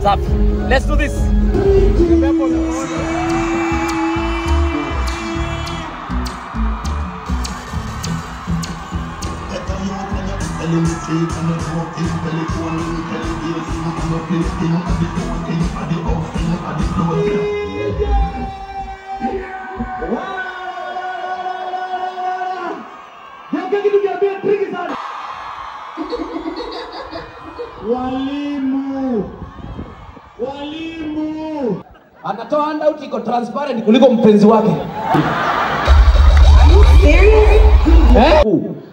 Safi. Let's do this. Walimu. Walimu. Anatoa handout iko transparent kuliko mpenzi wake. Are you serious? Eh?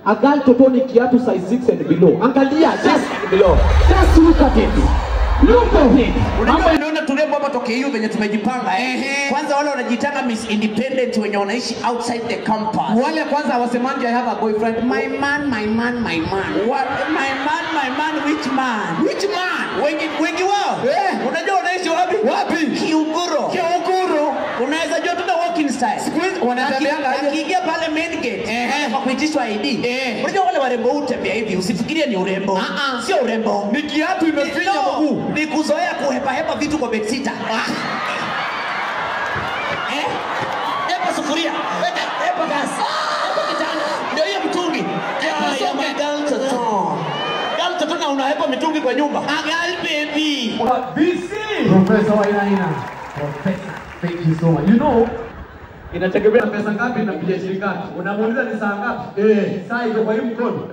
A girl totoni kiatu size 6 and below. Angalia just below. Just look at it. Look at it. Unajua unaona turembo hapa toke hiyo venye tumejipanga eh. Kwanza wale wanajitanga Miss Independent wenye wanaishi outside the campus. Wale kwanza wasemangi I have a boyfriend. My man, my man, my man. What? My man, my man, which man? Which man? Wengi wengi wao. Eh. Unajua wanaishi wapi? Wapi? Kiuguro. Kiuguro. Unaweza jua tuna walking style. Siku hizi wanatembeanga aje? Akiingia pale main gate kwa kuitishwa ID. Unajua wale warembo hutembea hivi, usifikirie ni urembo. Sio urembo. Ni kiatu imefinya mguu. Ni kuzoea kuhepa hepa vitu kwa bedsitter. Eh? Hepa sufuria. Hepa gas. Hepa kitanda. Ndio hiyo mtungi. Hepa socket. Girl toto. Girl toto na unahepa mitungi kwa nyumba. A girl baby. BC. Professor Wainaina. Professor, thank you so much. You know, inategemea pesa ngapi na PhD ngapi. Unamuuliza ni saa ngapi? Saa iko kwa hii mkono.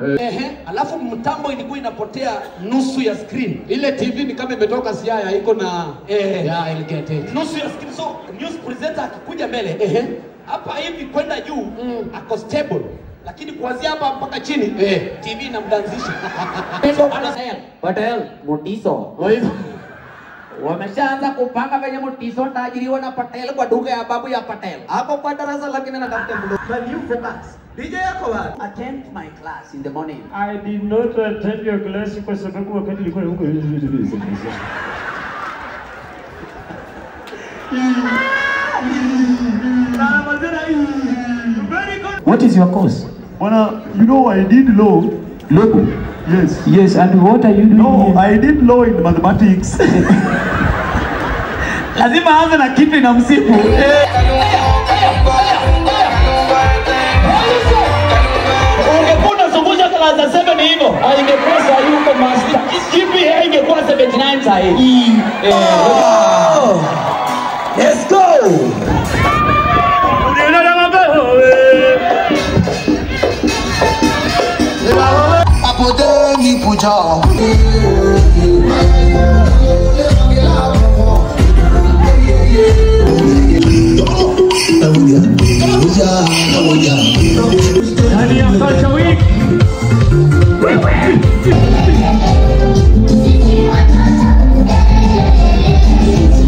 Alafu mtambo ilikuwa inapotea nusu ya screen. Ile TV ni kama imetoka Siaya iko na yeah, I'll get it. Nusu ya screen, so news presenter akikuja mbele hapa hivi kwenda juu ako stable. Lakini kuanzia hapa mpaka chini TV inamdanzisha. Patel, Mutiso. Wameshaanza kupanga venye Mutiso tajiriwa na Patel kwa duka ya babu ya Patel. Hapo kwa darasa lakini anatafuta mdogo. Can you focus? DJ yako wapi? Attend my class in the morning. I did not attend your class kwa sababu wakati nilikuwa huko. What is your course? Bwana, you know I did law. Law? Yes. Yes, and what are you doing? No, here? I did law in mathematics. Lazima aanze na kitu inamsifu. Ungekuwa unazungusha class 7 hivyo, ingekuwa saa hii uko master. GPA ingekuwa 79 saa hii. Let's go. Ndani ya Culture Week.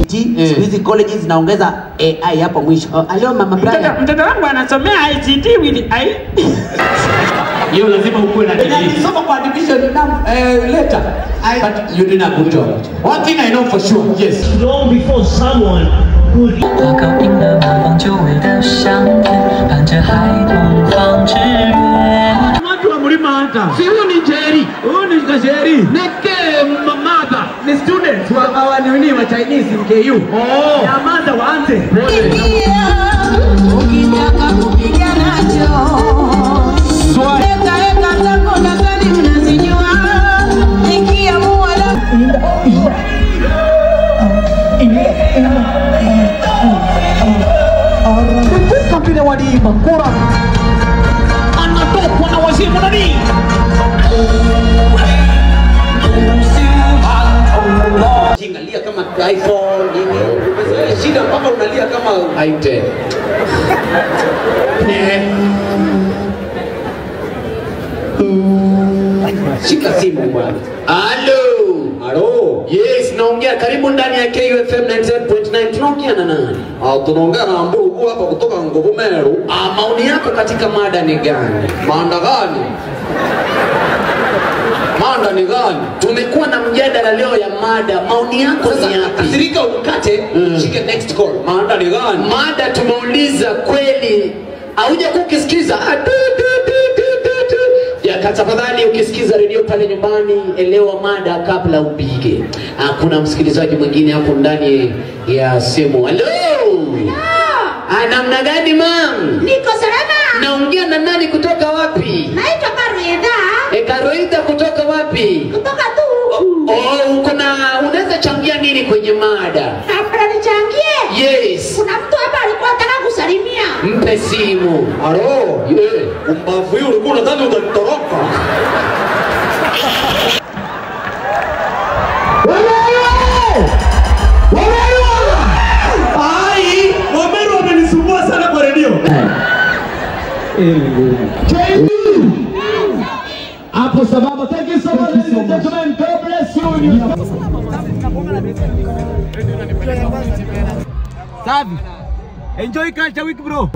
Siku hizi colleges zinaongeza AI hapo mwisho. Hello Mama Brian. Mtoto wangu anasomea ICT with AI. Hiyo lazima ukuwe na degree. Soma kwa admission letter. But you did a good job. One thing I know for sure, yes. Long before someone could 我高音的晚风，久违的香甜，伴着孩童放纸鸢。 Watu wa mlima hata. Si huyu ni Jerry. Huyu ni Kasheri. Neke mamada. Ni students wa nini wa Chinese in KU. Oh. Nyamaza waanze. Ukitaka kupiga nacho. Eka eka zako nadhani mnazijua. Nikiamua la Kumbuka vile waliimba kura. Anatokwa na wazimu nani? Jingalia kama iPhone nini. Shida mpaka unalia kama i10. Shika simu bwana. Hello. Halo. Yes, naongea karibu ndani ya KUFM 97.9. Tunaongea na nani? Tunaongea na Mbugu hapa kutoka Nguvu Meru. Maoni yako katika mada ni gani? Mada gani? Mada ni gani? Tumekuwa na mjadala leo ya mada. Maoni yako ni yapi? Kasirika ukate, shike next call. Mada ni gani? Mada tumeuliza kweli. Hauja kukisikiza. Tafadhali ukisikiza redio pale nyumbani, elewa mada kabla upige. Kuna msikilizaji mwingine hapo ndani ya simu. Hello. Namna gani mam? Niko salama. Naongea na nani kutoka wapi? Naitwa Karuitha. Karuitha kutoka wapi? Kutoka tu huku. Oh, uko na unaweza changia nini kwenye mada? Hapana, nichangie. Yes. Kuna mtu hapa alikuwa anataka kusalimia. Mpe simu. Alo. Yeah. Umbavu hiyo ulikuwa unadhani utanitoroka. Ai, Wameru wamenisumbua sana kwa redio. Hapo sababu. Thank you so much, ladies and gentlemen. God bless you. Safi. Enjoy Culture Week bro.